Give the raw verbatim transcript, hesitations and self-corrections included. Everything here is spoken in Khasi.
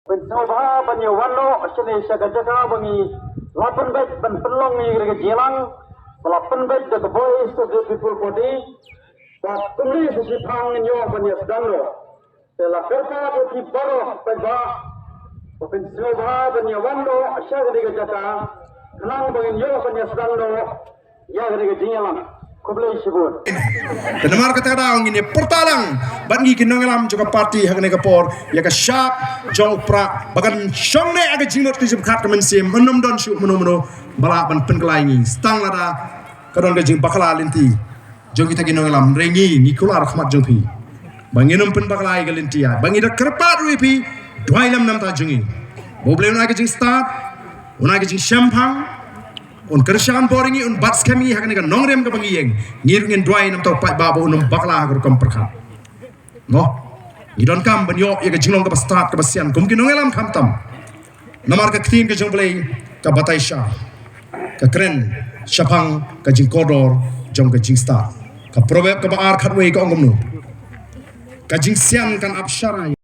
Pynsngewbha ban ïa wan noh shane sha ka jaka ba ngi la pynbeit ban pynlong ïa ka jingïalang ba la pynbeit da ka Voice of the People Party. Ba kumne sa shiphang ngin ïoh ban ïa sdang noh. Te la kyrpad ïa phi baroh paidbah ba pynsngewbha ban ïa wan noh sha kane ka jaka khnang ba ngin ïoh ban ïa sdang noh ïa kane ka jingïalang. Khublei shibun. Te namar kata ka daw ngin ïa pyrta lang bad ngi ki nongïalam jong ka party ha kane ka por ïa ka shap jong u Prah ba kan shong ne ha ka jingmut ka jingpyrkhat ka mynsiem, ym don shuh mano mano ba lah ban pynkylla ïa ngi. Tang lada ka don ka jingbakla lynti jong kita ki nongïalam, hynrei ngi ngi kular khmat jong phi ba ngin ym pynbakla ïa ka lynti ïa, ba ngi da kyrpad ruh ïa phi, duwai lem namar jong ngi. Ba U Blei un ai ka jingstad, un ai ka jingshemphang, un kyrshan bor ïa ngi, un bat skhem ïa ngi ha kane ka nongrim kaba ngi ïeng. Ngi ruh ngin duwai namar u paidbah ba un ym bakla ha ka rukom pyrkhat. Mo, ngi donkam ban ïoh ïa ka jinglong kaba stad kaba sian kum ki nongïalam khamtam. Namar ka ktien ka jong U Blei ka batai sha, ka kren shaphang ka jingkordor jong ka jingstad. Ka Proverb kaba ar khatwei ka ong kumno: ka jingsian kan ap sharai